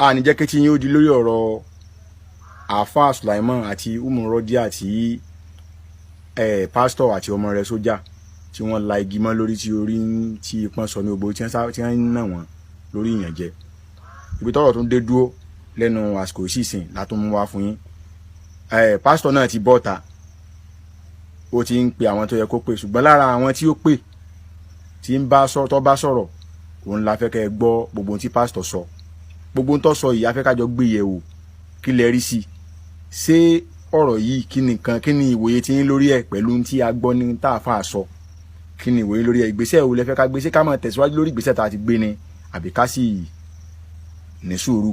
A ní jẹ́ kí tí yín ó di lórí ọ̀rọ̀ Àáfàá Sulaiman àti Umu Rọ́díà àti pásítọ̀ àti ọmọ rẹ̀ sójà tí wọ́n la igi mọ́ lórí, tí orí tí ipọ́n sọ ní gbogbo, tí wọ́n ń nà wọ́n lórí ìyànjẹ. Ibi tọ́rọ̀ tún dé dúró lẹ́nu àsìkò ìsìn látún mú wá fún yín. Pásítọ̀ náà ti bọ́ta, ó ti ń pe àwọn tó yẹ kó pè, ṣùgbọ́n lára àwọn tí ó pè tí ń bá sọ tó bá sọ̀rọ̀, òun la fẹ́ kẹ́ ẹ gbọ́ gbogbo ohun tí pásítọ̀ sọ. Gbogbo ohun tó sọ yìí, a fẹ́ ká jọ gbé yẹ̀wò. Kí lẹ rí sí? Ṣé ọ̀rọ̀ yìí, kí ni nǹkan, kí ni ìwòye tí yín lórí ẹ̀ pẹ̀lú ohun tí a gbọ́ ní tá a fà sọ? Kí ni ìwòye lórí ẹ̀? Ìgbésẹ̀ wo lẹ fẹ́ ká gbé? Ṣé ká máa tẹ̀síwájú lórí ìgbésẹ̀ tá a ti gbé ni, àbí ká sì ní sùúrù?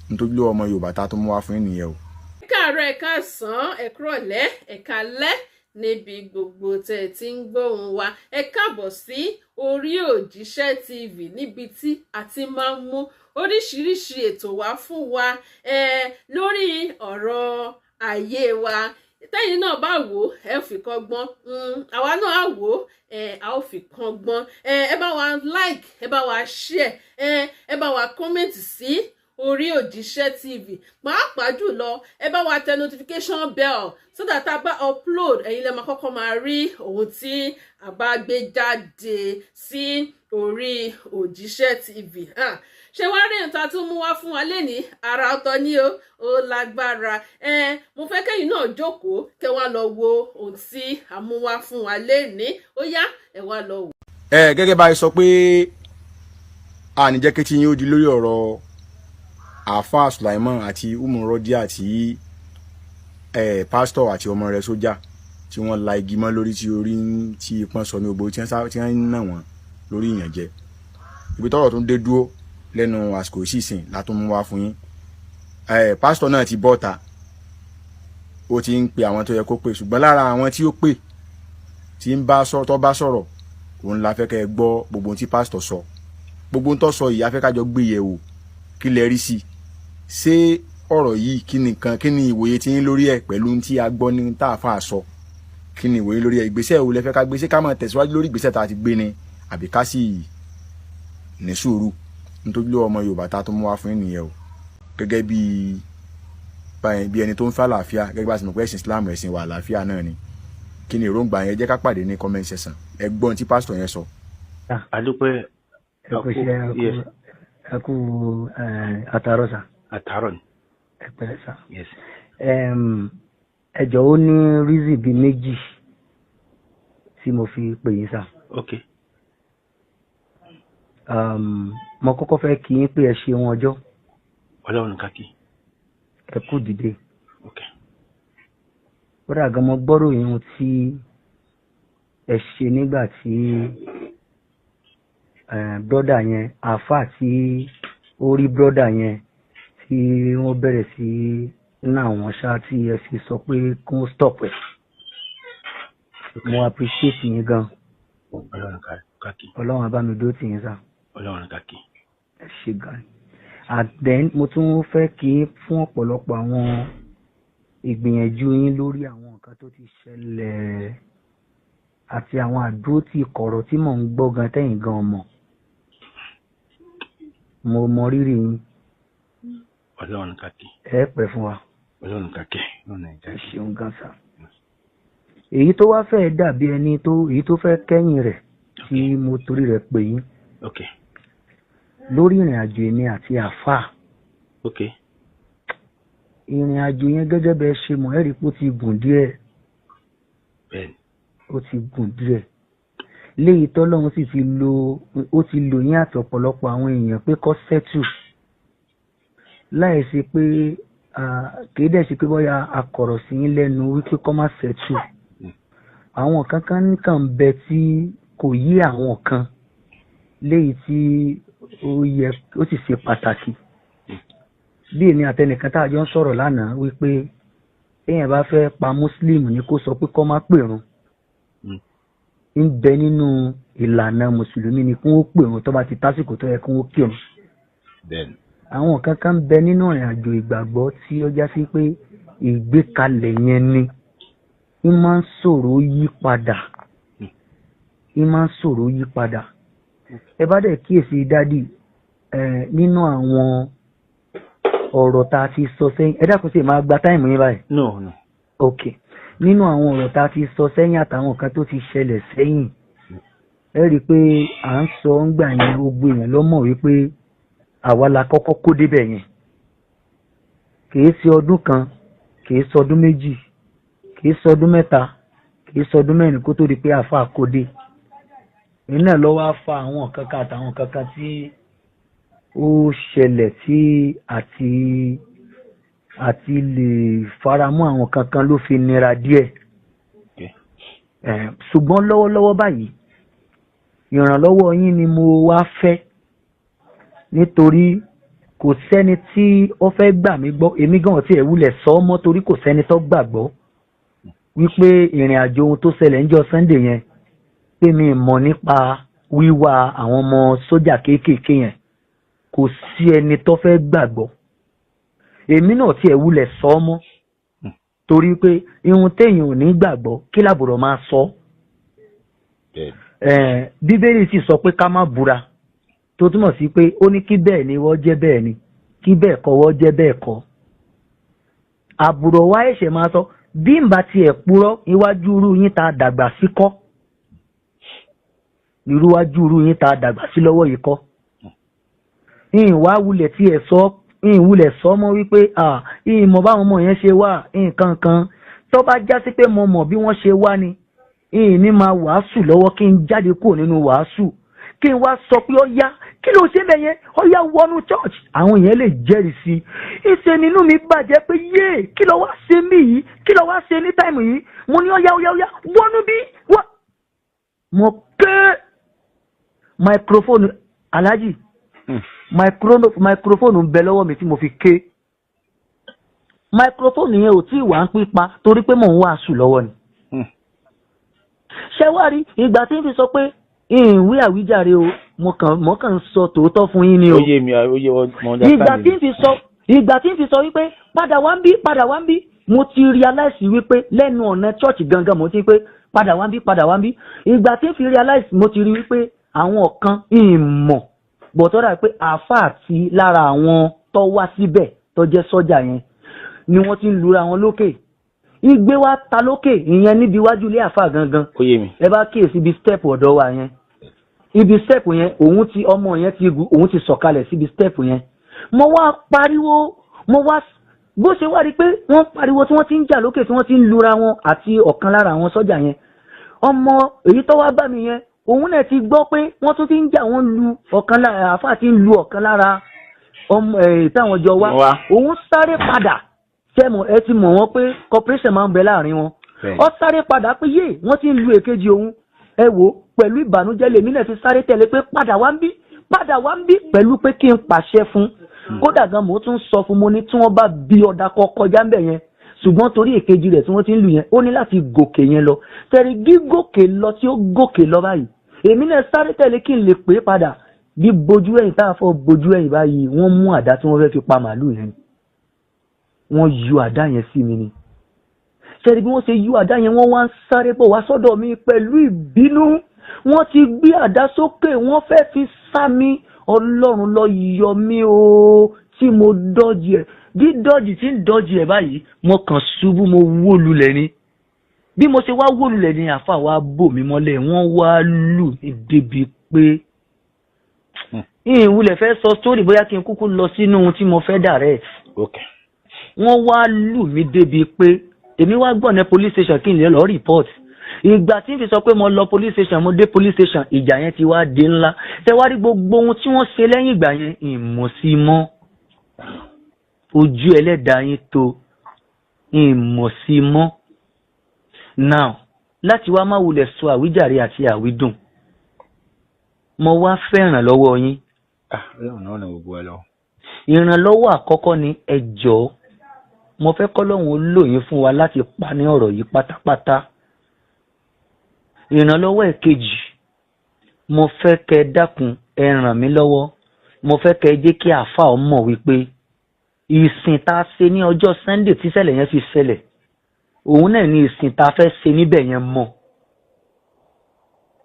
Nítorí ló ọmọ Yorùbá tá a tó mú wá fún yín nìyẹn o. Ẹ káàárọ̀, ẹ káàsán, ẹ kúrọ̀lẹ́, ẹ káalẹ́ níbi gbogbo tẹ́ ẹ ti ń gbóhùn wa. Ẹ káàbọ̀ sí orí Òjíṣẹ́ TV, níbi tí a ti máa ń mú oríṣiríṣi ètò wá fún wa lórí ọ̀rọ̀ ayé wa. Tẹ́yìn náà bá wò ó, ẹ fi kọ́gbọ́n. Àwa náà á wò ó, a ó fi kọ́gbọ́n. Ẹ bá wa like, ẹ bá wa share, ẹ bá wa comment sí orí Òjíṣẹ́ TV. Pàápàá jùlọ, ẹ bá wa tẹ notification bell so that a bá upload, ẹ̀yin lẹ máa kọ́kọ́ máa rí ohun tí a bá gbé jáde sí orí Òjíṣẹ́ TV. Ṣé wàá rí nǹkan tó mú wá fún wa lénìí? Ara ọ̀tọ̀ ni o, ó lágbára. Mo fẹ́ kẹ́yìn náà jókòó, kẹ́ wá lọ wo ohun tí a mú wá fún wa lénìí. Ó yá, ẹ wá lọ wò. Ẹ gẹ́gẹ́ bá a sọ pé a ní jẹ́ kí tí yín ó di lórí ọ̀rọ̀ Àáfàá Sulaiman àti Umu Rọ́díà àti pásítọ̀ àti ọmọ rẹ̀ sójà tí wọ́n la igi mọ́ lórí, tí orí tí ipọ́n sọ ní gbogbo, tí wọ́n ń nà wọ́n lórí ìyànjẹ. Ibi tọ́rọ̀ tún dé dúró lẹ́nu àsìkò ìsìn látún mú wá fún yín. Pásítọ̀ náà ti bọ́ta, ó ti ń pe àwọn tó yẹ kó pè, ṣùgbọ́n lára àwọn tí ó pè tí ń bá sọ tó bá sọ̀rọ̀, òun la fẹ́ kẹ́ ẹ gbọ́ gbogbo ohun tí pásítọ̀ sọ. Gbogbo ohun tó sọ yìí, a fẹ́ ká jọ gbé yẹ̀wò. Kí lẹ rí sí? Ṣé ọ̀rọ̀ yìí, kí ni nǹkan, kí ni ìwòye tí yín lórí ẹ̀ pẹ̀lú ohun tí a gbọ́ ní tá a fà sọ? Kí ni ìwòye lórí ẹ̀? Ìgbésẹ̀ wo lẹ fẹ́ ká gbé? Ṣé ká máa tẹ̀síwájú lórí ìgbésẹ̀ tá a ti gbé ni, àbí ká sì ní sùúrù? Nítorí ló ọmọ Yorùbá tá a tó mú wá fún yín nìyẹn o. Gẹ́gẹ́ bí ẹni tó ń fẹ́ àlàáfíà, gẹ́gẹ́ bá a sì mọ̀ pé ẹ̀sìn Islam, ẹ̀sìn wà àlàáfíà náà ni, kí ni èròǹgbà yẹn? Jẹ́ ká pàdé ní comment section. Ẹ gbọ́ ohun tí pásítọ̀ yẹn sọ. Adúpẹ́. Ẹ kú iṣẹ́, ẹ kú àtàárọ̀ sà. Àtàárọ̀ ni. Ẹ pẹ̀lẹ́ sà. Yes. Ẹ jọ̀ọ́, ó ní reason bíi méjì tí mo fi pè yín sà. Ok. Mo kọ́kọ́ fẹ́ kí yín pé ẹ ṣeun ọjọ́. Ọlọ́run ká kí. Ẹ kú dìde. Ok. Kódà gan, mo gbọ́rọ̀ yín tí ẹ ṣe nígbà tí brother yẹn, àáfàá tí ó rí brother yẹn tí wọ́n bẹ̀rẹ̀ sí ná àwọn ṣá, tí ẹ fi sọ pé kí wọ́n stop ẹ̀. Mo appreciate yín gan. Ọlọ́run ká kí. Ọlọ́run á bá mi dúró tì yín sá. Ọlọ́run ká kí. Ẹ ṣe gan. And then mo tún fẹ́ kí yín fún ọ̀pọ̀lọpọ̀ àwọn ìgbìyànjú yín lórí àwọn nǹkan tó ti ṣẹlẹ̀ àti àwọn àdúró tí kọ̀rọ̀ tí mò ń gbọ́ gan tẹ́yìn gan mọ̀. Mo mọ rírì yín. Ọlọ́run ká kí. Ẹ pẹ́ fún wa. Ọlọ́run ká kí. Ọlọ́run ká Ẹ kí. ṣeun gan sá. Èyí tó wá fẹ́ dàbí ẹni tó èyí tó fẹ́ kẹ́yìn rẹ̀ tí mo torí rẹ̀ pè yín lórí ìrìn àjò èmi àti àáfàá. Ìrìn àjò yẹn, gẹ́gẹ́ bẹ́ẹ̀ ṣe mọ̀, ẹ́ rí i pé ó ti gùn díẹ̀. Ó ti gùn díẹ̀, léyìí tọ́lọ́run sì ti lo, ó ti lò yín àti ọ̀pọ̀lọpọ̀ àwọn èèyàn pé kó settle, láì ṣe pé kìí dẹ̀ ṣe pé bóyá akọ̀rọ̀ sí yín lẹ́nu wípé kó má settle. Àwọn kankan nìkan ń bẹ tí kò yé àwọn kan, léyìí tí ó yẹ ó sì ṣe pàtàkì. Bí èmi àtẹnìkan tá a jọ ń sọ̀rọ̀ lánàá wípé téèyàn bá fẹ́ pa Muslim ní kó sọ pé kó má pèrun. Ń bẹ nínú ìlànà Mùsùlùmí ni kí wọ́n pèrun tó bá ti tásìkò tó yẹ kí wọ́n kírun. Àwọn kankan ń bẹ nínú ìrìn àjò ìgbàgbọ́ tí ó já sí pé ìgbékalẹ̀ yẹn ni ń máa ń ṣòro yí padà, ń máa ń ṣòro yí padà. Ẹ bá dẹ̀ kíyèsí, daddy, ẹ nínú àwọn ọ̀rọ̀ tá a ti sọ sẹ́yìn, ẹ dákun, sí máa gba time yín báyìí? No, no. Ok, nínú àwọn ọ̀rọ̀ tá a ti sọ sẹ́yìn àtàwọn kan tó ti ṣẹlẹ̀ sẹ́yìn, ẹ rí i pé à ń sọ ń gbà yẹn, gbogbo èèyàn ló mọ̀ wípé àwa la kọ́kọ́ kó débẹ̀ yẹn. Kìí ṣe ọdún kan, kìí ṣe ọdún 2, kìí ṣe ọdún 3, kìí ṣe ọdún 4 kó tó di pé àfa kó dé. Iná ló wá fa àwọn kankan àtàwọn kankan tí ó ṣẹlẹ̀ tí àti lè faramọ́ àwọn kankan ló fi nira díẹ̀. Ṣùgbọ́n lọ́wọ́lọ́wọ́ báyìí, ìrànlọ́wọ́ yín ni mo wá fẹ́, nítorí kò sẹ́ni tí ó fẹ́ gbà mí gbọ́. Èmi gan tí ẹ̀ wulẹ̀ sọ ọ́ mọ́, torí kò sẹ́ni tó gbàgbọ́ wípé ìrìn àjò ohun tó ṣẹlẹ̀ níjọ́ Sunday yẹn, pé mi mọ̀ nípa wíwá àwọn ọmọ sójà kéékèèké yẹn. Kò sí ẹni tó fẹ́ gbàgbọ́. Èmi náà tí ẹ̀ wulẹ̀ sọ ọ́ mọ́, torí pé ihun téèyàn ò ní gbàgbọ́, kí làbùrọ̀ máa sọ. Bíbélì sì sọ pé ká má búra, tó túmọ̀ sí pé ó ní kí bẹ́ẹ̀ ni wọ́n jẹ́ bẹ́ẹ̀ ni, kí bẹ́ẹ̀ kọ́ wọ́n jẹ́ bẹ́ẹ̀ kọ́. Àbùrọ̀ wa ẹ̀ṣẹ̀ máa sọ bí n bá tiẹ̀ purọ́ iwájú irú yín tá a dàgbà sí kọ́, irúwájú irú yín tá a dàgbà sí lọ́wọ́ yìí kọ́. Ìwà wulẹ̀ tiẹ̀ sọ, ìwulẹ̀ sọ mọ́ wípé ìmọ̀ báwọn ọmọ yẹn ṣe wà nǹkan kan. Tó bá já sí pé mo mọ̀ bí wọ́n ṣe wá ni, ìní máa wàásù lọ́wọ́ kí n jáde kúrò nínú wàásù, kí n wá sọ pé ó yá, kí ló ṣe bẹ́ẹ̀ yẹn, ó yá wọnú church. Àwọn yẹn lè jẹ́rìí sí i. Ìṣe nínú mi bàjẹ́ pé yé, kí ló wá ṣe mí yìí, kí ló wá ṣe ní time yìí? Mo ní ó yá, ó yá, ó yá, wọnú bí wá. Mo ké microphone, Alhaji, microphone ń bẹ lọ́wọ́ mi tí mo fi ké. Microphone yẹn ò tí ì wá ń pípa, torí pé mò ń wàásù lọ́wọ́ ni. Ṣé wá rí ìgbà tí n fi sọ pé ìwé àwíjàre o, mo kàn ń sọ tòótọ́ fún yín ni o. Ó yé mi, ó yé wọn. Ìgbà tí n fi sọ wípé padà wá ń bí, padà wá ń bí, mo ti realize wípé lẹ́nu ọ̀nà church gangan mo ti pé padà wá ń bí, padà wá ń bí. Ìgbà tí n fi realize, mo ti rí wípé àwọn kan ìmọ̀ bọ̀tọ́dà pé àáfàá àti lára àwọn tó wá síbẹ̀ tó jẹ́ sọ́jà yẹn ni wọ́n ti ń lura wọn lókè. Igbe wa ta lókè ìyẹn níbi iwájú ilé àáfàá gangan. Ó yé mi. Ẹ bá kíyèsí ibi step ọ̀dọ̀ wa yẹn, ibi step yẹn, òun ti ọmọ yẹn ti òun ti sọ̀kalẹ̀ síbi step yẹn. Mo wá pariwo, mo wá bó ṣe wá rí pé wọ́n pariwo tí wọ́n ti ń jà lókè, tí wọ́n ti ń lura wọn àti ọ̀kan lára àwọn sọ́jà yẹn. Ọmọ èyí tó wá bá mi yẹn, òun náà ti gbọ́ pé wọ́n tún ti ń jà, wọ́n lu ọ̀kan lára àáfàá ti ń lu ọ̀kan lára ọmọ ẹ̀ táwọn jọ wá. Òun sáré padà. Sẹ́mu ẹ ti mọ̀ wọ́n pé cooperation máa ń bẹ láàrin wọn. Ó sáré padà pé yé, wọ́n ti ń lu èkejì òun. Ẹ wò, pẹ̀lú ìbànújẹ́ lèmi náà fi sáré tẹ̀lé pé padà wá ń bí, padà wá ń bí, pẹ̀lú pé kí n pàṣẹ fún. Kódà gan mo tún sọ fún, mo ní tí wọ́n bá bí ọ̀dà kọ kọjá ń bẹ̀ yẹn, ṣùgbọ́n torí èkejì rẹ̀ tí wọ́n ti ń lù yẹn, ó ní láti gòkè yẹn lọ. Tẹ̀rí gígòkè lọ tí ó gòkè lọ báyìí, èmi náà sáré tẹ̀lé kí n lè pè é padà. Bí bojú ẹ̀yìn tá a fọ́ bojú ẹ̀yìn báyìí, wọ́n mú àdá tí wọ́n fẹ́ fi pa màálù yẹn, wọ́n yọ àdá yẹn sí mi ni. Ṣẹ́ni bí wọ́n ṣe yọ àdá yẹn, wọ́n wá ń sáré bọ̀ wá sọ́dọ̀ mi pẹ̀lú ìbínú. Wọ́n ti gbé àdá sókè, wọ́n fẹ́ fi sá mi. Ọlọ́run ló yọ mí o tí mo dọ́jì ẹ̀. Bí dọ́jì tí ń dọ́jì ẹ̀ báyìí, mo kàn ṣubú, mo wó lulẹ̀ ni. Bí mo ṣe wá wó lulẹ̀ ni àáfàá wa bò mí mọ́lẹ̀, wọ́n wá lù mí débi pé ìwúlẹ̀ fẹ́ sọ sórí bóyá kí n kúkú lọ sínú ohun tí mo fẹ́ direct. Wọ́n wá lù mí débi pé èmi wá gbọ̀nà police station kí n lè lọ report. Ìgbà tí n fi sọ pé mo lọ police station, mo dé police station, ìjà yẹn ti wá di ńlá. Ṣé wá rí gbogbo ohun tí wọ́n ṣe lẹ́yìn ìgbà yẹn, ìmọ̀ sí mọ́. Ojú ẹlẹ́dàá yín tó, ìmọ̀ sí mọ́. Now, láti wá má wulẹ̀ sọ àwíjàre àti àwídùn, mo wá fẹ́ ìrànlọ́wọ́ yín. Ìrànlọ́wọ́ àkọ́kọ́ ni, ẹ jọ̀ọ́, mo fẹ́ kọ́lọ́hún ó lò yín fún wa láti pa ní ọ̀rọ̀ yìí pátápátá. Ìrànlọ́wọ́ ẹ̀kejì, mo fẹ́ kẹ́ ẹ dákun, ẹ ràn mí lọ́wọ́. Mo fẹ́ kẹ́ ẹ jẹ́ kí àáfàá ọ mọ̀ wípé ìsìn tá a ṣe ní ọjọ́ Sunday tí ìṣẹ̀lẹ̀ yẹn fi ṣẹlẹ̀, òun náà ni ìsìn tá a fẹ́ ṣe níbẹ̀ yẹn mọ̀.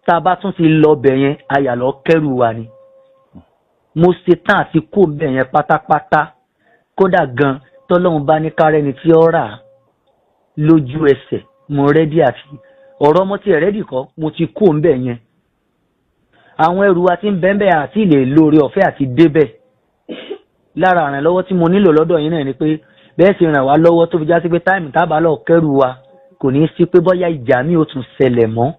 Tá a bá tún ti lọ bẹ̀ yẹn, ayà lọ kẹ́rù wa ni. Mo ṣe tán àti kó bẹ̀ yẹn pátápátá. Kódà gan, tọ́lọ́run bá ní kárẹ́ni tí ó rà á lójú ẹsẹ̀, mo ready. Àti ọ̀rọ̀ ọmọ tí ẹ̀ ready kọ́, mo ti kú òun bẹ̀ yẹn. Àwọn ẹrù wa ti ń bẹ́ńbẹ́ àti ilé lóore ọ̀fẹ́ àti débẹ̀. Lára àrànlọ́wọ́ tí mo nílò lọ́dọ̀ yín náà ni pé bẹ́ẹ̀ sì ràn wá lọ́wọ́ tó fi já sí pé time tá a bá lọ kẹ́rù wa, kò ní í sí pé bóyá ìjà mi ò tún ṣẹlẹ̀ mọ́,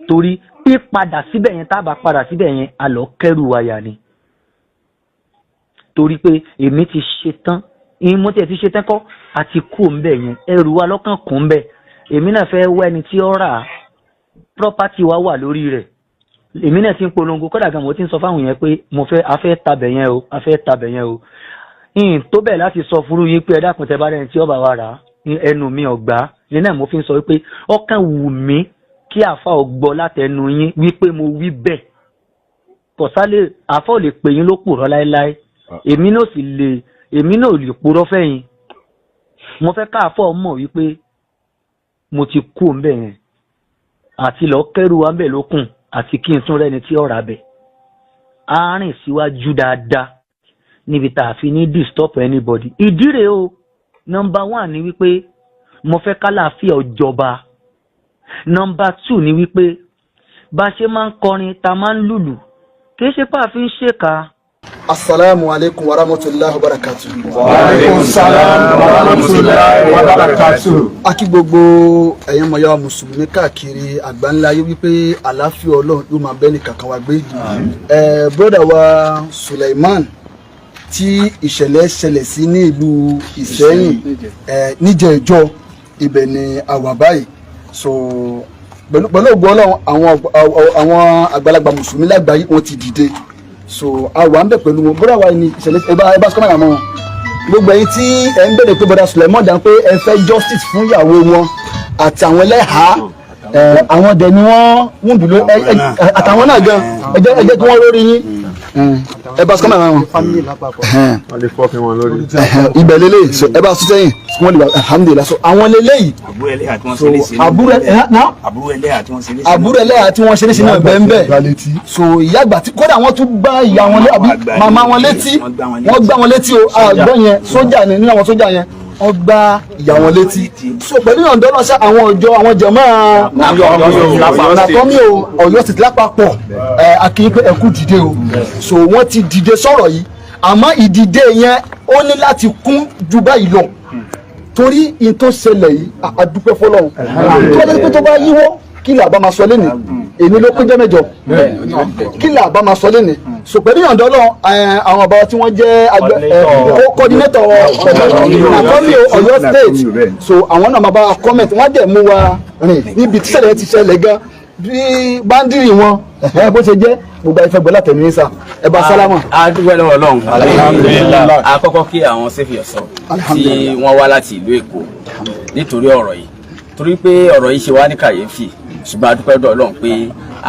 torí pípadà síbẹ̀ yẹn, tá a bá padà síbẹ̀ yẹn, a lọ kẹ́rù wa yà ni. Torí pé èmi ti ṣetán, mo tiẹ̀ ti ṣetán kọ́ àti kú òǹbẹ̀ yẹn, ẹrù wa lọ́kàn kún bẹ́ẹ̀. Èmi náà fẹ́ wá ẹni tí ó rà á. Property wa wà lórí rẹ̀. Èmi náà ti ń polongo, kódà gan mo ti ń sọ fáwọn yẹn pé mo fẹ́, a fẹ́ tabẹ̀ yẹn o, a fẹ́ tabẹ̀ yẹn o. Ìyìn tó bẹ̀ láti sọ fúru yín pé ẹ dákun, tẹ bá rẹni tí ó bá wa rà á, ẹnu mi ọ̀gbá ní náà. Mo fi ń sọ wípé ọkàn wù mí kí àfa ò gbọ́ látẹnu yín wípé mo wí bẹ́ẹ̀. Kọ̀sálẹ̀ àfa ò lè pè yín ló purọ́ láéláé, èmi náà sì lè, èmi náà ò lè purọ́ fẹ́yìn. Mo fẹ́ káàfọ́ mọ̀ wípé mo ti kú òǹbẹ̀ yẹn, àti lọ kẹ́rù wa ńbẹ̀ lókun, àti kí n tún rẹ́ni tí ọ̀rà bẹ̀ á rìn síwájú dáadáa níbi tá a fi ní disturb anybody. Ìdí rèé o. Number one ni wípé mo fẹ́ kálàáfíà ó jọba. Number two ni wípé bá a ṣe máa ń kọrin, tá a máa ń lùlù, kì í ṣe pé a fi ń ṣèkà. Asalaamu aleykum wa rahmatulahi wa barakatu. Wa aleykum salaam wa rahmatulahi wa barakatu. A kí gbogbo ẹ̀yin ọmọ ya mùsùlùmí káàkiri àgbáńlá ayé wípé àlàáfíà Ọlọ́run yóò máa bẹ́ẹ̀ ní kankan wa gbé. Ẹ brother wa Suleiman tí ìṣẹ̀lẹ̀ ṣẹlẹ̀ sí ní ìlú Ìsẹ́yìn ẹ níjẹ̀ẹ́jọ́, ibẹ̀ ni a wà báyìí. So pẹ̀lú ògo Ọlọ́run, àwọn àgbàlagbà mùsùlùmí lágbàáyé, wọ́n ti dìde. So a wà ń bẹ̀ pẹ̀lú wọn. Brother wa ni ìṣẹ̀lẹ̀ ẹ bá sọ́kọ́ mọ́ wọn. Gbogbo ẹ̀yin tí ẹ ń bẹ̀rẹ̀ pé brother Suleiman dàn pé ẹ fẹ́ justice fún ìyàwó wọn àti àwọn ẹlẹ́hàá ẹ, àwọn dẹ̀ ni wọ́n wọ́n dùn ló àtàwọn náà gan. Ẹ jẹ́ kí wọ́n lórí yín, ẹ bá sọ́kọ́ mọ́ wọn. Wọ́n lè fọ́ fún wọn lórí. Ibẹ̀ lélẹ̀. So ẹ bá sún sẹ́yìn kí wọ́n lè wà. Alhamdulilah. So àwọn lélẹ́yìí Àbúrò ẹlẹ́yà tí wọ́n so ṣe léṣe. Àbúrò ẹ náà Àbúrò ẹlẹ́yà tí wọ́n ṣe léṣe. Àbúrò ẹlẹ́yà tí wọ́n ṣe léṣe náà bẹ́ẹ̀ bẹ́ẹ̀. So ìyá àgbà tí kódà wọ́n tún gbá ìyá wọn lé àbí màmá wọn létí, wọ́n gbá wọn létí o. Àgbọ̀ yẹn, sójà ni nínú àwọn sójà yẹn, wọ́n gbá ìyá wọn létí. So pẹ̀lú ìyọ̀ǹda náà ṣá, àwọn ọjọ́ àwọn jẹ̀mọ́ nàkọ́mí o, Ọ̀yọ́ sì ti lápapọ̀ ẹ̀ akínyìn pé ẹkú dìde o. So wọ́n ti dìde sọ̀rọ̀ yìí, àmọ́ ìdìde yẹn ó ní láti kún ju báyìí lọ, torí in tó ṣẹlẹ̀ yìí, a dúpẹ́ fọlọ́run tó bá jẹ́ pé tó bá yíwọ́, kí là bá máa sọ lẹ́nìí? Èmi ló péjọ mẹ́jọ, kí là bá máa sọ lẹ́nìí? So pẹ̀lú ìyọ̀ǹda Ọlọ́run, àwọn ọba tí wọ́n jẹ́ coordinator àkọ́mí Ọ̀yọ́ State, so àwọn náà máa bá wa comment. Wọ́n dẹ̀ mú wa rìn níbi tí ṣẹlẹ̀ ti ṣẹlẹ̀ gan, bí boundary wọn bó ṣe jẹ́. Gbogbo ayé fẹ́ gbọ́ látẹnu yín sá. Ẹ bá sálámà. A dúpẹ́ lọ́wọ́ Ọlọ́run. A kọ́kọ́ kí àwọn Save Your Soul tí wọ́n wá láti ìlú Èkó nítorí ọ̀rọ̀ yìí, torí pé ọ̀rọ̀ yìí ṣe wá ní kàyéfì. Ṣùgbọ́n a dúpẹ́ lọ́dọ̀ Ọlọ́run pé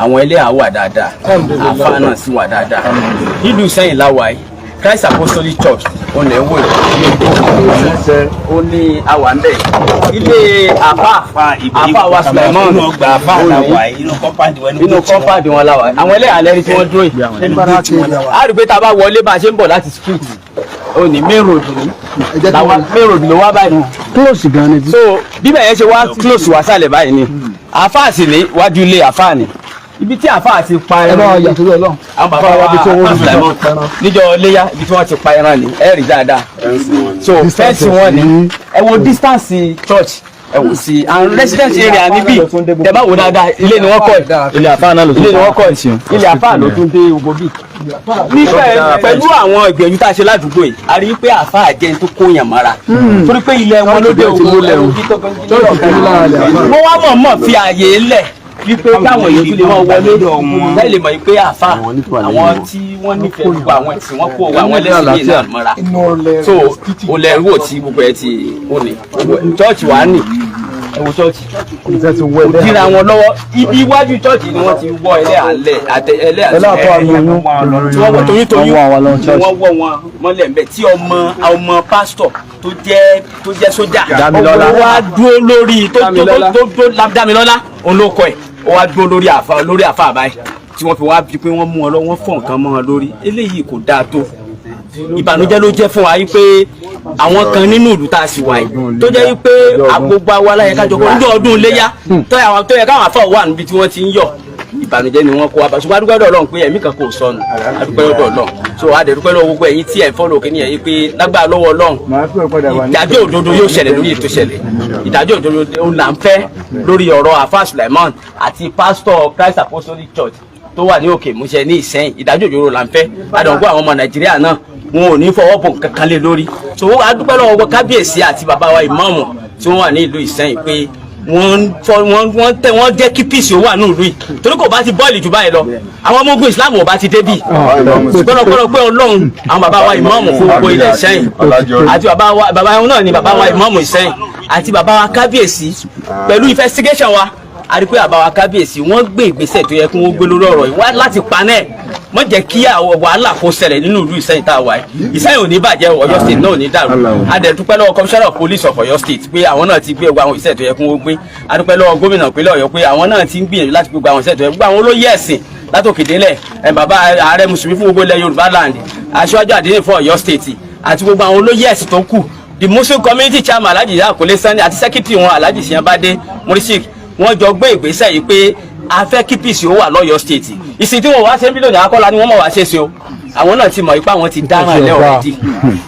àwọn ẹlẹ́hà wà dáadáa, àáfàá náà sì wà dáadáa. Nílùú Ìsẹ́yìn láwa yìí, Christ Apostolic Church ó lẹ̀ ń wò yìí, ó ní àwa ń bẹ̀, ilé àáfàá, àáfàá wa Suleiman. Inú ọgbà àfáà làwà, inú compound wọn. Inú compound wọn láwa. Àwọn ẹlẹ́hà lẹ́rí tí wọ́n dúró yìí. A rí i pé tá a bá wọlé, bá a ṣe ń bọ̀ láti street, ó ní main road ní làwa, main road ló wá báyìí. Close gan ni. So bíbẹ̀ yẹn ṣe wá close wá sálẹ̀ báyìí ni àáfàá sì ní wájú ilé àáfàá ni ibi tí àáfàá ti pa Ẹ bá wa ẹran. yà torí Ọlọ́run. Àwọn bàbá wa Sulaimon níjọ́ léyà, ibi tí wọ́n ti pa ẹran ni ẹ rí dáadáa. So fence wọn ni ẹ wo, distance church ẹ wò sí and residence area níbí. Tẹ bá wò dáadáa, ilé ni wọ́n kọ́ yìí. Ilé àfáà náà ló Ilé ni wọ́n kọ́ yìí, ilé àáfàá ló tún dé gbogbo bíi nífẹ̀ẹ́. Pẹ̀lú àwọn ìgbìyànjú tá a ṣe ládùúgbò yìí, a rí i pé àáfàá jẹ́ ní tó kóyàn mọ́ra, torí pé ilẹ̀ wọn ló dé ògbó. Wọ́n wá mọ̀ọ́mọ̀ fi ààyè lẹ̀ wípé káwọn èèyàn tún lè máa wọlé láì lè mọ̀ pé àáfàá, àwọn tí wọ́n nífẹ̀ẹ́ gbogbo àwọn tí wọ́n kó àwọn ẹlẹ́sìn yìí náà mọ́ra. So o lẹ wò tí gbogbo ẹ ti ó ní church wà ní, ẹ wo church kò díra wọn lọ́wọ́. Ibi iwájú church ni wọ́n ti wọ́ ẹlẹ́hà lẹ̀ àtẹ ẹlẹ́hà Ẹlẹ́hà tó wà ní oyún. Tí wọ́n wọ́ toyún toyún Wọ́n wọ́ wọn lọ ni church. wọ́n wọ́ wọn mọ́lẹ̀ ńbẹ̀ tí ọmọ pásítọ̀ tó jẹ́ sójà. Dámilọ́lá. Ó wá dúró lórí tó tó Dámilọ́lá. tó Dámilọ́lá òun ló kọ ẹ̀. Ó wá dúró lórí àfa báyìí tí wọ́n fi wá bí pé wọ́n mú wọn lọ, wọ́n fọ̀ nǹkan mọ́ wọn lórí. Eléyìí kò dáa tó. Ìbànújẹ́ ló jẹ́ fún wa yìí pé àwọn kan nínú ìlú tá a sì wà yìí tó jẹ́ wípé agbogbo àwa láyé kájọ kó ní ọdún iléyá tó yẹ káwọn afọ wà níbi tí wọ́n ti ń yọ̀, ìbànújẹ́ ni wọ́n kó wa bá. Ṣùgbọ́n adúgbò Ọlọ́run pé ẹ̀mí kan kò sọnù, adúgbò Ọlọ́run. So adẹ̀dúpẹ́ lọ́wọ́ gbogbo ẹ̀yin tí ẹ̀ ń fọ́lọ̀ kí ni ẹ̀yin pé lágbára lọ́wọ́ Ọlọ́run, ìdájọ́ òdodo yóò ṣẹlẹ̀ lórí ètò ìṣẹ̀lẹ̀. Ìdájọ́ òdodo là ń fẹ́ lórí ọ̀rọ̀ Àfáà Suleiman àti pásítọ̀ Christ Apostolic Church tó wà ní Òkè Ìmúṣẹ ní Ìsẹ́yìn. Ìdájọ́ òdodo là ń fẹ́. Adọ̀gbọ́ àwọn ọmọ Nàìjíríà náà wọn ò ní fọwọ́ bò kankan lé lórí. So adúpẹ́ lọ́wọ́ kábíyèsí àti bàbá wa ìmáàmù tí wọ́n wà ní ìlú Ìsẹ́yìn pé wọ́n jẹ́ kí peace ó wà ní ìlú yìí, torí kò bá ti bọ́ọ̀lì jù báyìí lọ, àwọn ọmọ ogun Islam ò bá ti débì. Gbọ́dọ̀gbọ́dọ̀ pé Ọlọ́run àwọn bàbá wa ìmáàmù fún gbogbo ilẹ̀ Ìsẹ́yìn àti bàbá wa náà ni bàbá wa ìmáàmù Ìsẹ́yìn àti bàbá wa kábíyèsí, pẹ̀lú investigation wa a rí pé bàbá wa kábíyèsí wọ́n gbé ìgbésẹ̀ tó yẹ kí wọ́n gbé lórí ọ̀rọ̀ yìí wá láti panẹ́ mọ́ jẹ́ kí wàhálà kó ṣẹlẹ̀ nínú ìlú Ìsẹ́yìn tá a wà yìí. Ìsẹ́yìn ò ní bàjẹ́, Ọ̀yọ́ state náà ò ní dàrú. A dẹ̀ dúpẹ́ lọ́wọ́ commissioner of police of Ọ̀yọ́ state pé àwọn náà ti gbé gbogbo àwọn ìṣẹ̀ tó yẹ kí wọ́n gbé. A dúpẹ́ lọ́wọ́ gómìnà ìpínlẹ̀ Ọ̀yọ́ pé àwọn náà ti ń gbìyànjú láti gbé gbogbo àwọn ìṣẹ̀ tó yẹ, gbogbo àwọn olóyè ẹ̀sìn látòkè délẹ̀, bàbá ààrẹ mùsùlùmí fún gbogbo ilẹ̀ Yorùbá land, aṣíwájú àdínní fún Ọ̀yọ́ state àti gbogbo àwọn olóyè ẹ̀sìn tó kù, the Muslim community chairman Alhaji Akole Sani àti secretary wọn Alhaji Siyanbade Murisik, wọ́n jọ gbé ìgbésẹ̀ yìí pé a fẹ́ kí peace ó wà lọ́yọ̀ state. Ìsìn tí wọ́n wá ṣe ń bí lónìí akọ́la ni wọ́n mọ̀ wá ṣe é ṣe o. Àwọn náà ti mọ̀ ipá wọn ti dáràn ẹlẹ́ ọ̀rẹ́dì,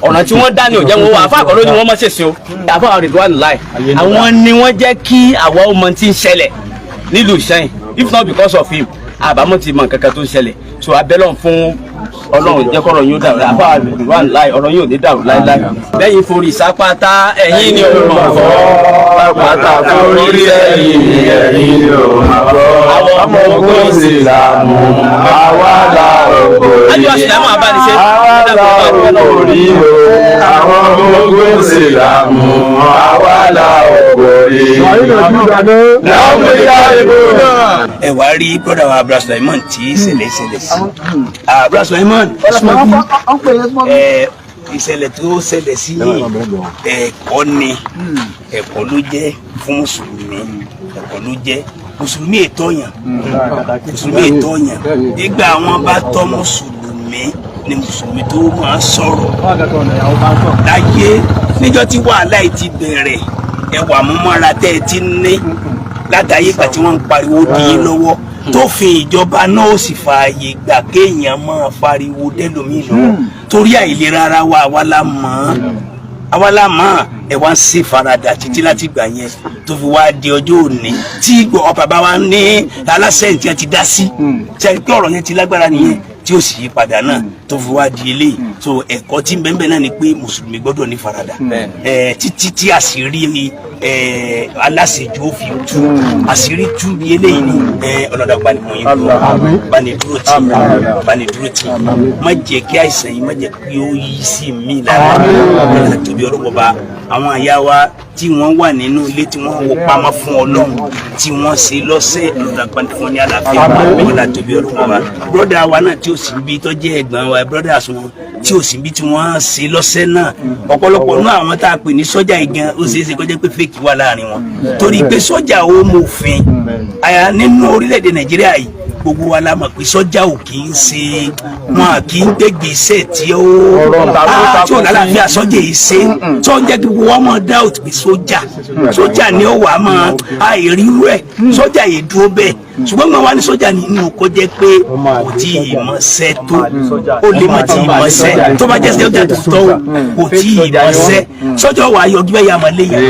ọ̀nà tí wọ́n dá ní òjẹ́ wọn wà. Àfa àkọ́ ló ní wọ́n mọ̀ ṣe ṣe o. Àfa àwọn Ridwan láì àwọn ni wọ́n jẹ́ kí àwa ọmọ tí ń ṣẹlẹ̀ nílùú Ìṣẹ́yìn. If not because of him, àbámọ̀ ti mọ nǹkan kan tó ń ṣẹlẹ̀. So abẹ́lọ̀ fún Ọlọ́run jẹ́ kọ́rọ̀ yóò dàrú. Àfa Ridwan láì ọ̀rọ̀ yóò ní dàrú láíláí. Lẹ́yìn forí sápátá ẹ̀yìn ni òun mọ̀ fọ́ pátá forí ẹ̀yìn ẹ̀yìn ni òun mọ̀ fọ́. Àwọn ọmọ ogun ìsìlámù àwa la ògbórí. Àwa la ògbórí o. Àwọn ọmọ ogun ìsìlámù àwa la ògbórí. Ẹ wá rí brother wa Abdul Sulaiman tí ìṣẹ̀lẹ̀ ìṣẹ̀lẹ̀ sí. Abdul Sulaiman, ìṣẹ̀lẹ̀ tó ṣẹlẹ̀ sí yìí, ẹ̀kọ́ ni, ẹ̀kọ́ ló jẹ́ fún mùsùlùmí, ẹ̀kọ́ ló jẹ́. Mùsùlùmí ètò yàn, mùsùlùmí ètò yàn. Ìgbà àwọn bá tọ́ mùsùlùmí ni mùsùlùmí tó máa sọ̀rọ̀ láyé. Níjọ́ tí wàhálà yìí ti bẹ̀rẹ̀, ẹwà múmọ́ra tẹ́ ẹ ti ní látàyè ìgbà tí wọ́n ń pariwo dì í lọ́wọ́, tó fi ìjọba náà ó sì fààyè gbà kéèyàn máa fariwo dẹ́lòmíì lọ́wọ́ torí àìlera ara wa. Àwa la mọ̀ ọ́n, àwa la mọ̀ ọ́n. Ẹ wá ń ṣe faradà títí láti gbà yẹn tó fi wá di ọjọ́ òní tí bàbá wa ní aláṣẹ tí wọ́n ti dá sí ṣe pé ọ̀rọ̀ yẹn ti lágbára nìyẹn tí ó sì yí padà náà tó fi wá di eléyìí. So ẹ̀kọ́ tí bẹ́ẹ̀ náà ni pé mùsùlùmí gbọ́dọ̀ ní faradà títí tí àṣírí aláṣejù ó fi tú. Àṣírí tú ní eléyìí ni ọlọ́dà bá ní mọ̀ yín dúró, bá ní dúró tì, bá ní dúró tì. Má jẹ́ kí àìsàn yìí, má jẹ́ kí ó yí sí mi lára. Ọlọ́dà tóbi ọlọ́wọ́ bá àwọn àyà wa tí wọ́n wà nínú ilé tí wọ́n wọ pamọ́ fún Ọlọ́run tí wọ́n ṣe lọ́sẹ̀, ọlọ́dà bá ní fún ní àlàáfíà. Ọlọ́dà tóbi ọlọ́wọ́ bá brọ́dà wa náà tí ó sì ń bí tọ́jú ẹ̀gbọ́n wa, brọ́dà sùn tí ò sí bí tí wọ́n ṣe lọ́sẹ̀ náà. Ọ̀pọ̀lọpọ̀ náà àwọn tá a pè ní sọ́jà igan, ó ṣeé ṣe kó jẹ́ pé fake wà láàrin wọn, torí pé sọ́jà ó mọ̀fin àyà nínú orílẹ̀-èdè Nàìjíríà yìí. Gbogbo wa la mọ̀ pé sọ́jà ò kì í ṣe, wọn kì í gbégbèsè tí ó tí ò lálàáfíà. Sọ́jà yìí ṣe tó ń jẹ́ kí gbogbo wa mọ̀ doubt pé sọ́jà ni ó wà á mọ̀ àìrírú ẹ̀. Sọ́jà yìí dúró bẹ́ẹ̀, ṣùgbọ́n gbọ́n wa ní sọ́jà nínú kó jẹ́ pé kò tí ì mọṣẹ́ tó, ó lè má tí ì mọṣẹ́ tó. Bá jẹ́ sọ́jà tó tọ́ o, kò tí ì mọṣẹ́, sọ́jà wà á yọjú ẹ̀yà máa léyàn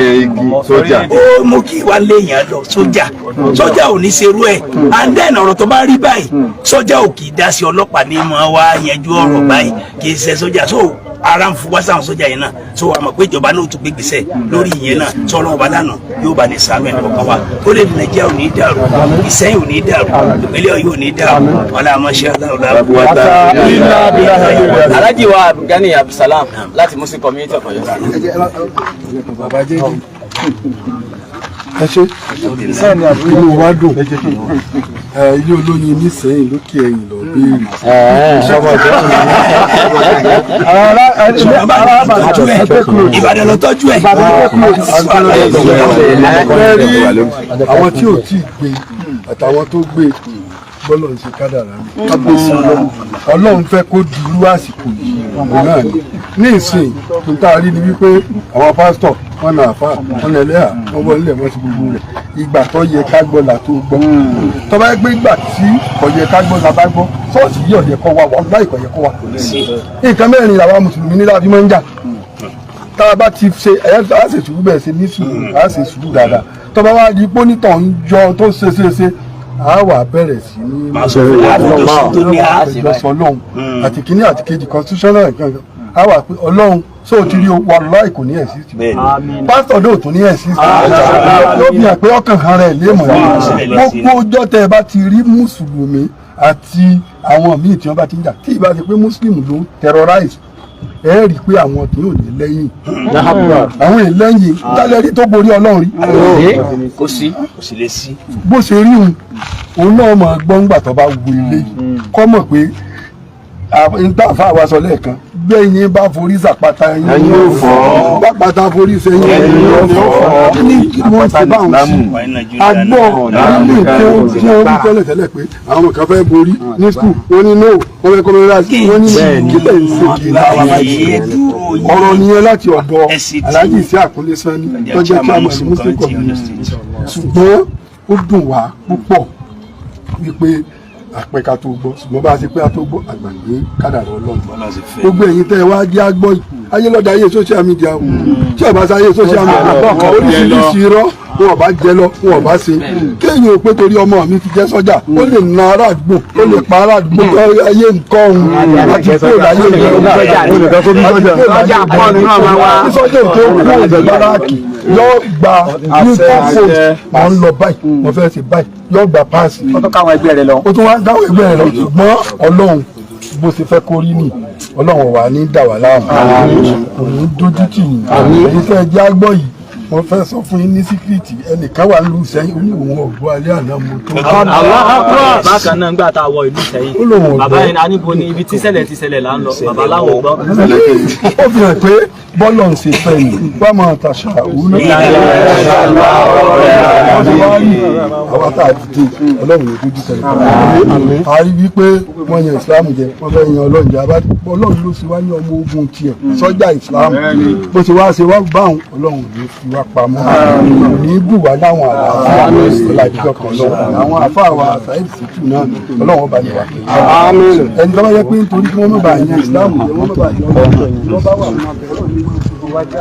ó mú kí wá léyàn lọ. Sọ́jà ò ní ṣerú ẹ̀. And then ọ̀rọ̀ tó bá rí báyìí, sọ́jà ò kì í dá sí, ọlọ́pàá ní mọ́ wá yanjú ọ̀rọ̀ báyìí, kì í ṣe sọ́jà. So ara ń fún wá sáwọn sọ́jà yẹn náà. So àmọ́ pé ìjọba náà tún gbé gbèsè lórí ìyẹn náà. Tí Ọlọ́run bá lánàá yóò bá ní sàánú ẹ̀ kọ̀ọ̀kan wa, ó lè ní Nàìjíríà ò ní dàrú, Ìsẹ́yìn ò ní dàrú, ìpínlẹ̀ Ọ̀yọ́ ò ní dàrú. Wàlá àmọ́ṣẹ́ aláwọ̀. Alhaji wa Abdulgani Abdulsalam láti Muslim Community of Ọ̀yọ́. Ẹ ṣe, inú wa dùn. Ilé olóyin nísẹ̀yìn lókè ẹ̀yìn lọ béèrè. Ìbàdàn ló tọ́jú ẹ̀. Àwọn tí ò tí ì gbé àtàwọn tó gbé Bọ́lọ̀ ń ṣe kádàrá ni. Ọlọ́run fẹ́ kó di irú àsìkò yìí, òun náà ni. Ní ìsìn tó tá a rí ni wípé àwọn pásítọ̀ wọn nà àfà, wọn nà ẹlẹ́hà, wọn wọlé, wọn ti gbogbo rẹ̀. Ìgbà tó yẹ ká gbọ́ là tó gbọ́. Tó bá yẹ pé ìgbà tí kò yẹ ká gbọ́ la bá gbọ́, ṣọ́ọ̀ṣì yìí ò yẹ kó wà, wọ́n láì kò yẹ kó wà. Nǹkan mẹ́rin làwa mùsùlùmí ní láti máa ń jà. Tá a bá ti ṣe ẹ̀yà, á ṣe sùúrù, bẹ́ẹ̀ ṣe ní sùúrù, á ṣe sùúrù dáadáa. Tó bá wá di pónítọ̀ ń jọ tó ṣe ṣe ṣe, á wà bẹ̀rẹ̀ sí ní Máa sọ fún àfojúsùn tó ní á. àjọsọ Ọlọ́run àti kínní àti kejì, constitutional nǹkan kan, á wà pé Ọlọ́run sóò ti rí o, wàláì kò ní exist. Pásítọ̀ náà ò tún ní exist. Yóò fi hàn pé ọkàn kan rẹ̀ léèmọ̀ ní gbogbo ọjọ́ tẹ́ ẹ bá ti rí mùsùlùmí àti àwọn míì tí wọ́n bá ti ń jà, tí ìbá ti pé muslim ló ń terrorize, ẹ rí i pé àwọn tí yóò ní lẹ́yìn, àwọn èèyàn lẹ́yìn tálẹ́rí tó borí Ọlọ́run rí. Kò sí, kò sì lè sí. Bó ṣe rí òun, òun náà mọ̀ gbọ́ngbà tó bá wo ilé yìí, kọ́ mọ̀ pé nta àfa wa sọ lẹ́ẹ̀kan, gbẹ̀yìn bá forí sàpáta, ẹ̀yìn yóò fọ́, bá forí sẹ́yìn, ẹ̀yìn yóò fọ́. Ní kí wọ́n ti bá wọn sí agbọ́ nílé tí wọ́n wí tẹ́lẹ̀ tẹ́lẹ̀ pé àwọn kan fẹ́ borí ní school, wọ́n ní no, wọ́n fẹ́ kọ́ mẹ́rẹ́ wọ́n ní kílẹ̀ ń ṣe kí ọ̀rọ̀ nìyẹn láti ọ̀dọ̀ Alhaji sí Àkúnlé Sanni tó jẹ́ chairman Muslim community. Ṣùgbọ́n ó dùn wá púpọ̀ wípé àpẹka tó gbọ́, ṣùgbọ́n bá a ṣe pé a tó gbọ́, àgbàgbé kádàrá Ọlọ́run. Gbogbo ẹ̀yin tẹ́ ẹ wá jẹ́ àgbọ̀ yìí, ayé lọ́dọ̀ ayé social media o. Tí ọba sáyé social media, oríṣiríṣi irọ́ wọn ọba jẹ lọ, wọn ọba ṣe kéèyàn ò pé torí ọmọ mi ti jẹ́ sọ́jà, ó lè na ará àdúgbò, ó lè pa ará àdúgbò. Ayé nǹkan òun àti kúrò láyé Sọ́jà pọ̀ nínú ọmọ wa. Sọ́jà tó kúrò ní báràkì yóò gba new post, mọ̀ ń lọ báyìí, mo fẹ́ ṣe báyìí, yóò gba páàsì. Ó tún káwọn ẹgbẹ́ rẹ lọ. Ó tún wá dáwọ́ ẹgbẹ́ rẹ lọ. Ṣùgbọ́n Ọlọ́run bó ṣe fẹ́ kó rí nì, Ọlọ́run wà ní dà wá láàmú, kò ní dójú tì yín. Èyí tẹ́ ẹ jẹ́ àgbọ̀ yìí, wọ́n fẹ́ sọ fún yín ní secret. Ẹnìkan wà nílùú Ìsẹ́yìn, ó ní òun ọ̀gbọ́ alẹ́ àná mo tó. Bákan náà, nígbà tá a wọ ìlú Ìsẹ́yìn, Ó lóun ọ̀gbọ́. Bàbá yẹn a níbo ni ibi tí ṣẹlẹ̀ ti ṣẹlẹ̀ là ń lọ, bàbá láwọn ò gbọ́. Ó fi hàn pé bọ́lọ̀ ń ṣe fẹ́ ni wọ́n máa tàṣà òun náà. Àwa tá a dìde, Ọlọ́run ní dójú tẹ̀lé. A rí wípé wọ́n yan Ìsìlámù jẹ, wọ́n fẹ́ yan Ọlọ́run jẹ. Ọlọ́run ló ṣe wá ní ọmọ ogun tiẹ̀, sọ́jà Ìsìlámù. Bó ṣe wá ṣe wá báwọn, Ọlọ́run ní fi wá pamọ́, ní bù wá láwọn àlàáfíà ọ̀làjíjọ kan lọ́wọ́. Àwọn àfáà wa Saheed Shittu náà, Ọlọ́run ọba ní wà pẹ̀lú ẹni tó bá yẹ pé nítorí kí wọ́n má bàa yan Ìsìlámù jẹ, wọ́n má bàa yan Ọlọ́run jẹ, wọ́n bá wà Ọlọ́run ní wọ́n ti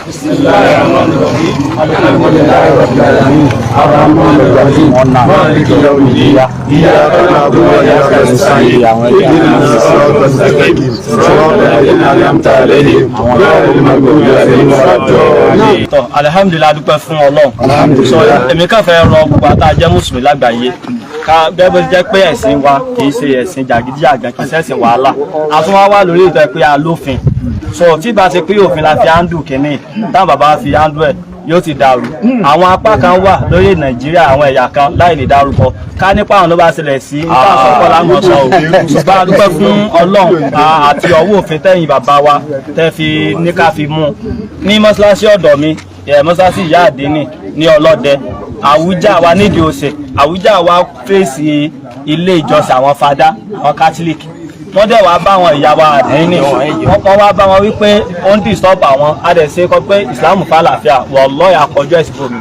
بسم الله الرحمن الرحيم، الحمد لله رب العالمين، الرحمن الرحيم، مالك يوم الدين، إياك نعبد وإياك نستعين، اهدنا الصراط المستقيم، صراط الذين أنعمت عليهم، غير المغضوب عليهم ولا الضالين. Tọ́, alihamudulilayi, dúpẹ́ fún Ọlọ́run. So èmi kàn fẹ́ rọ gbogbo àtà jẹ́ mùsùlùmí lágbàáyé ká bẹ́ẹ̀ bó ti jẹ́ pé ẹ̀sìn wa kì í ṣe ẹ̀sìn jàgídíjàgan, kì í ṣẹ̀sìn wàhálà. A tún wá wà lórí ìtọ́ pé a lófin. So tí bá ṣe pé òfin la fi handle kínní, táwọn bàbá fi handle ẹ̀, yóò ti dàrú. Àwọn apá kan wà lórí Nàìjíríà, àwọn ẹ̀yà kan láì ní dárúkọ, ká nípa àwọn ló bá ṣẹlẹ̀ sí nípa àsọpọ̀ láwọn sọ o. Ṣùgbọ́n a dúpẹ́ fún Ọlọ́run àti ọwọ́ òfin tẹ̀yìn bàbá wa tẹ́ fi ní ká fi mú un ní mọ́ṣáláṣí ọ̀dọ̀ mi, mọ́ṣáláṣí ìyá àdínì ní Ọlọ́dẹ àwùjá wa nídìí òsè àwùjá wa, fèsì ilé ìjọsìn àwọn fada, àwọn Catholic. Wọ́n dẹ̀ wá bá àwọn ìyá wa àdínì, wọ́n wá bá wọn wípé ó ń disturb àwọn. A dẹ̀ ṣe kọ́ pé Ìsìlámù fàlàáfíà, wallahi àkọjọ́ ẹ̀sìn fún mi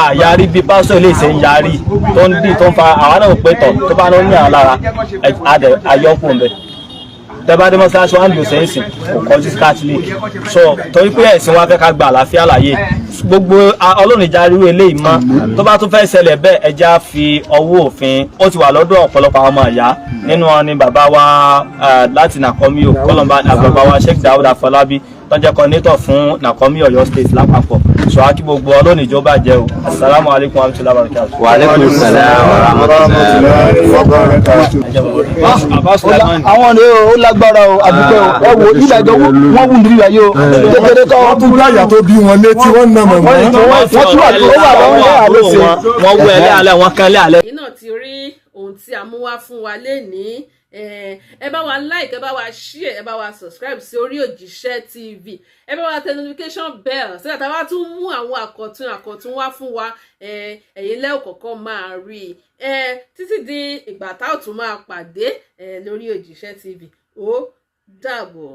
àyàrí bí pásítọ̀ lè ṣe ń yarí tó ń dì tó ń fa àwọn náà pé tọ̀ tó bá ní àwọn lára, a dẹ̀ ayọ́kùn bẹ̀. Tẹ́bá dé mọ́ṣáláṣí wa ń lò sẹ́yìn kò kọjú sí Catholic. So torí pé ẹ̀sìn wa fẹ́ ká gba àlàáfíà láàyè gbogbo, Ọlọ́run ìjà irú eléyìí mọ́. Tó bá tún fẹ́ ṣẹlẹ̀ bẹ́ẹ̀, ẹja fi ọwọ́ òfin. Ó ti wà lọ́dọ̀ ọ̀pọ̀lọpọ̀ àwọn ọmọ ìyá. Nínú wọn ni bàbá wa láti Nàkọ́mí o, kọ́lọ́mbà, bàbá wa Sheikh Dawud Afọlábí tó jẹ́ coordinator fún Nàkọ́mí Ọ̀yọ́ State lápapọ̀. So a kí gbogbo, Ọlọ́run ìjọba jẹ́ o. Asalaamu alaykum wa rahmatulahi wa barakatuh. Wa aleykum salaam wa rahmatulahi wa barakatuh. Àwọn ni ó lágbára o, àdúgbò ẹ wo ìdájọ́ wọ́n wù nílùú ayé o kékeré kọ́. Wọ́n tún láyà tó bí wọn létí, wọ́n nà mọ̀mọ́. Wọ́n tún wà tó wà lọ́wọ́ àlọ́sẹ̀. Wọ́n wú ẹlẹ́ alẹ́, wọ́n kẹ́lẹ́ alẹ́. Ẹ̀yin náà ti rí ohun tí a mú wá fún wa lénìí. Ẹ bá wa like, ẹ bá wa share, ẹ bá wa subscribe sí orí Òjíṣẹ́ TV. Ẹ bá wa tẹ notification bell sígbà tá a bá tún mú àwọn àkọ̀tun àkọ̀tun wá fún wa, ẹ̀yin lẹ́ẹ̀ kọ̀ọ̀kan máa rí i. Títí di ìgbà tá ò tún máa pàdé lórí Òjíṣẹ́ TV, ó dàbọ̀.